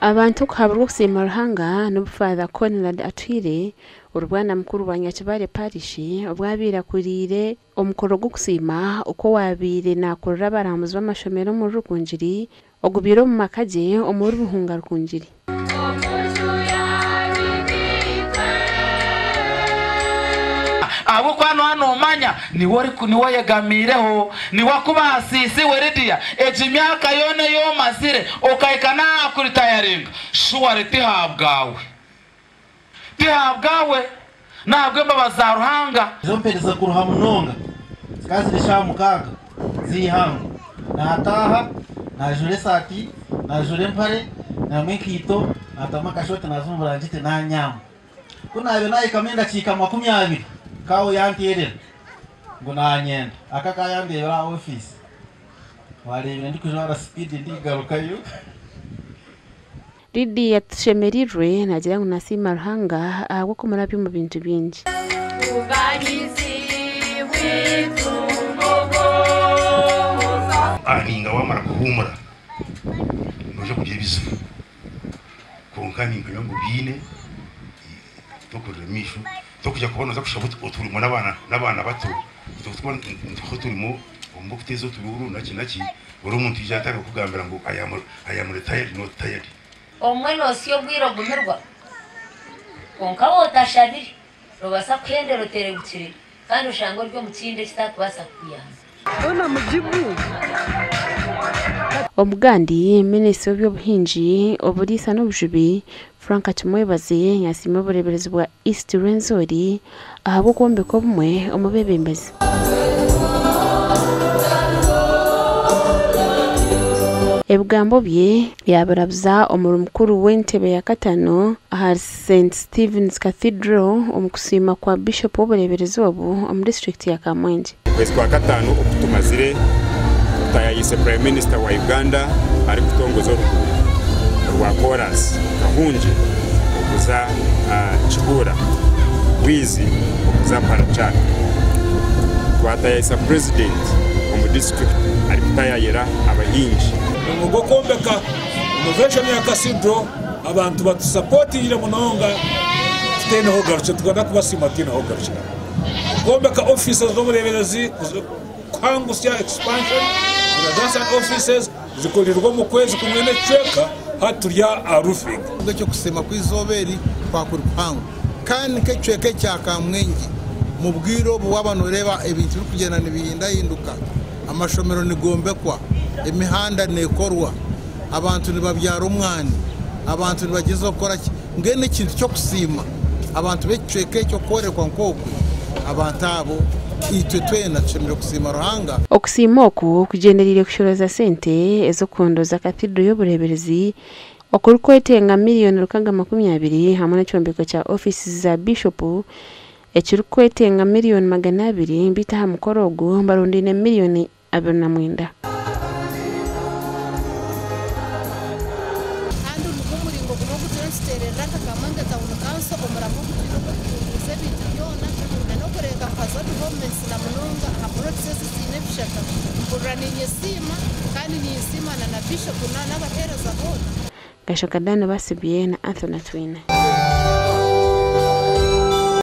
Abantu okuhaburwa okusiima Ruhanga n'obu Father Conrad Atuhaire, orubwana mukuru wa Nyakibale Parish obu abaire akuriire omukoro gw'okusiima oku owaabaire naakurira abarambuzi b'amashomero omuri Rukungiri ogubaire omu maka gye omuri Buhunga Rukungiri. Ahabw'okuba nooba noomanya niwe niwe oyegamiireho, niwe akubaasiise iwe Lydia, egi myaka yoona ei omazire okahika n'aha kuritayaringa, shuware ti habwawe. Ti habwawe, n'ahabw'embabazi za Ruhanga. Ezo mperize kuruha munonga, zikaba ziri eshaaha 6 z'eihangwe. Naataaha, naajuura esaati, naajuura empare, naihamu enkaito, naatamu akashooti naaza omu burangiti naanyaama. Ku naabaire naahikamu endakiika 20, kaawe yanteerera ngu naanyenda. Aka akaba yandeebera aha ofiisi. Waareebire ndikujwara sipiidi ndikugarukayo. Lydia Tushemereirwe naagira ngu nasiima Ruhanga ahabw'okumurabya omu bintu bingi. Nainga waamara kuhuumura noija kugira ebizibu kwonka nimpamya ngu obiine tokurira maisho tokugira kuba nooza kushaba oturimo n'abaana bato nituha oturimo omu bw'okuteeza oturuuru naki naki ori omuntu yaija atandika kukugambira ngu I am retired not tired. Obumwe noosya obwire ogumirwa, kwonka waaba otashabire, noobaasa kuhendera oterebukire kandi oshange ori omu kindi ekitakubaasa kukuyamba. Omugandi, Minisita w'eby'obuhingi, oburiisa n'obujubi, Frank Tumwebaze yasiima obureeberezi bwa East Rwenzori ahabw'okwombeka obumwe omu beebembezi. Ebigambo bye yaabirabuza omuri mukuru w'entebe ya katano ahari St Stephen's Cathedral omu kusiima kwa Bishop w'obureeberezi obu omu disiturikiti ya Kamwengye. Okwezi kwa katano okutumazire tutayayiise Prime Minister wa Uganda arikutongoza oruguuto orwa koorasi Kahungye okuza Kihuura, Bwizi okuza Parachak. Twatayayisa Purezidenti omu disiturikiti arikutayayira abahingi. Omurimo gw'okwombeka renovation ya Cathedral abantu batusapotingire munonga tutaine hokugarukira nitwenda kubasiima tutaine hokugarukira. Okwombeka offices z'obureeberezi kuhangusya expansion za offices zikorirwe omu kwezi kumwe n'ekicweka hati turi aha roofing. Eky'okusiima kw'eizooba eri kwakuri kuhango kandi nk'ekicweka ekya Kamwengye mu bwire obu waaba nooreeba ebintu birikugyenda nibihindahinduka, amashomero nigombekwa, emihanda neekorwa, abantu nibabyara omwani, abantu nibagyezaho kukora ki, mbwenu ekintu ky'okusiima abantu b'ekicweka ekyo kworekwa nk'okwe, abantu abo itwe twena tushemereire kusiima Ruhanga. Okusiima oku kugyendereire kushoroza sente ez'okuhondooza Cathedral y'obureeberezi okurikwetenga miriyoni 620 hamwe n'ekyombeko kya ofiisi za Bishopu ekirikwetenga miriyoni 200 beitu aha mukoro ogu barundaine miriyoni 29. Kandi nigwo muringo gumwe ogu turiyo nituteererera nka Kamwenge Town Council omuramwa ogu twine ogw'okutunguuza ebintu byona n'okureeba nka za developments na munonga aha plots ezi eziine ebishaka. Mpurira ninyesiima kandi ninsiima na Bishop n'abaheereza boona. Gashoka Dan Basibye na Anthony Atwine.